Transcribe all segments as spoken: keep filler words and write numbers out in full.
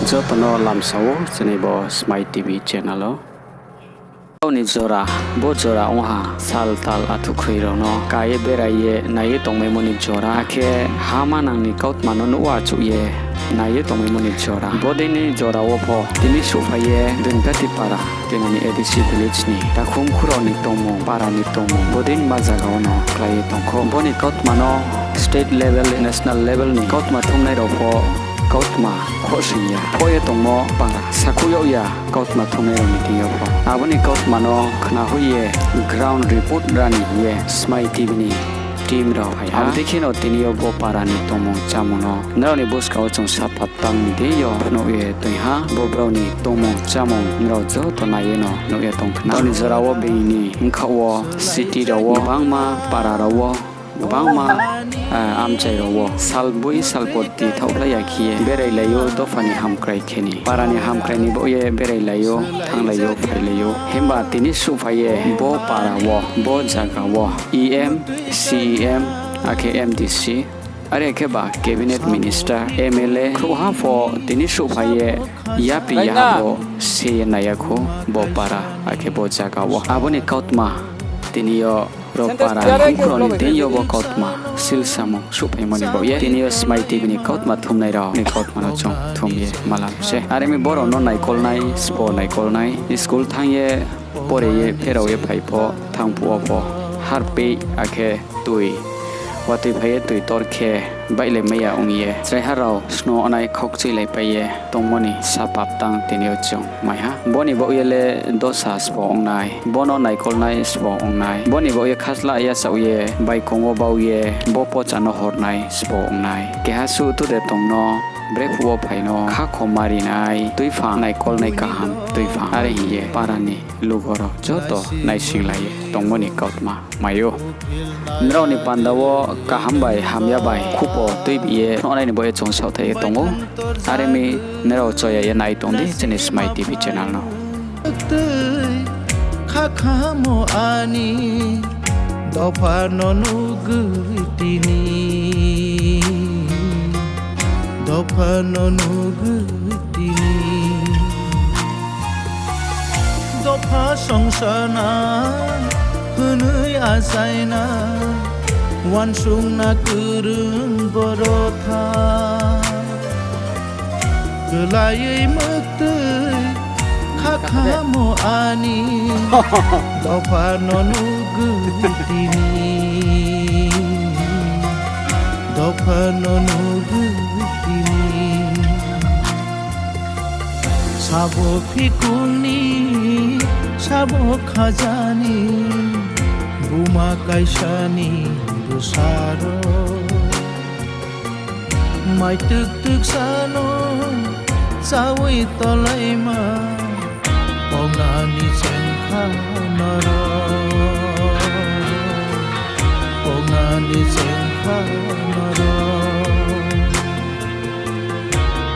Joto no lamsa ou chini bo Smai TV channel o. Rao ni jora, bo jora ong ha sal tal athukhoi rao no ka ye berai ye nai ye tongmaimo ni jora, akhe ha manang ni kautma no nuh achouh ye nai ye tongmaimo ni jora. Bodei ni jora wo pho tini souhphai ye Dunpati para, tini ni A D C village ni takhum khurao ni tongmung, para ni tongmung, bodei ni ma zaga wo no klái ye tong kho. Bo ni kautma no state level, national level ni kautma thumnai rao pho kautma khohsoing ya. Khoh ye tongmo para sakhouh yag ya kautma thumnai rao ni thing yo pho. Abo ni kautma no khnahoih ye ground report ra ni hing ye Smai TV ni team rao phai ha. Abo dei khe no tini yo bo para ni tongmung chámung no nrao ni buskang wo chung sapha tang ni deing yo phnuh ye toing ha. Bo brao ni tongmung chámung nrao joto nai ye no nuh ye tong khna. Brao ni jora wo being ni bkhaoh wo city rao wo gbangma para rao wo gbangma, ah, amchai rao wo salboi salporti thaohkhlai ya khe ye berailai ou, dopha ni hamkrai khe ni, para ni hamkrai ni baoh ye berailai ou, thannglai ou, phailai ou. Himba tini souhphai ye bo para wo, bo zaga wo E M, C E M, akhe M D C, are khe ba cabinet minister, M L A khrouhha pho tini souhphai ye yapri ya bo se ye nai ya khou bo para akhe bo zaga wo. Abo ni kautma tini yo rao para ni khongkhro ni deing yo bo kautma sil samung souhphaimo ni baoh ye tini yo Smai TV ni kautma thumnai rao ni kautma no chung thum ye malam se. Are mi brao no naikolnai, sbo naikolnai, school thanng ye pore ye pherao ye phai pho, thanng phuh wo pho, harpeh akhe tui, watoi phai ye tui tor khe baihlamai ya ong ye chraiha rao snungnai khaukchuilaipai ye tongmo ni sapap tang tini yo chung mai ha. Bo ni baoh ye le dosa sbo ong nai, bo no naikolnai sbo ong nai, bo ni baoh ye khasla yachaoh ye baikong wo bau ye bo pocha no hornai sbo ong nai. Keha suh thu de tong no, brephuh wo phai no, khakhoma ri nai tuiphang, naikolnai kaham tuiphang, are hing ye para ni lugo rao joto naisinglai ye tongmo ni kautma mai ou. Nrao ni panda wo kaham bai hamya bai khupo tuibi ye phnuhnai ni baoh ye chung saohthaih ye tong ou. Are mi nrao choya ye nai tong di chini Smai TV channel no. Tui khakhamo ani dopha no nugwi tini, dopha no nugwi tini. Dopha songsana hwnwi achaina, wansukna kwrwng borotha. Kwlaiwi mwktwi khakhamo ani, dopha no nugwi tini, dopha no nugwi tini. Sabo phikungni, sabo khajani, buma kaisani bwsaro. Mai twk twk sano chawi tolaima, pawnani chengkha noro, pawnani chengkha noro,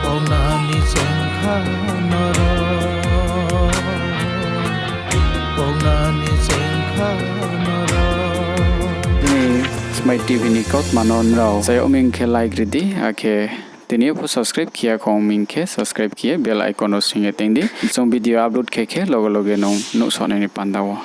pawnani chengkha noro, pawnani chengkha noro. Chini Smai TV ni kautma no nrao chaya ong mi khe like ri di, akhe tini yo pho subscribe khe ya khong mi khe subscribe khe ye bell icon no swing ye teng di. Chung video upload khe khe loge loge nung nuhsao nai ni panda wo.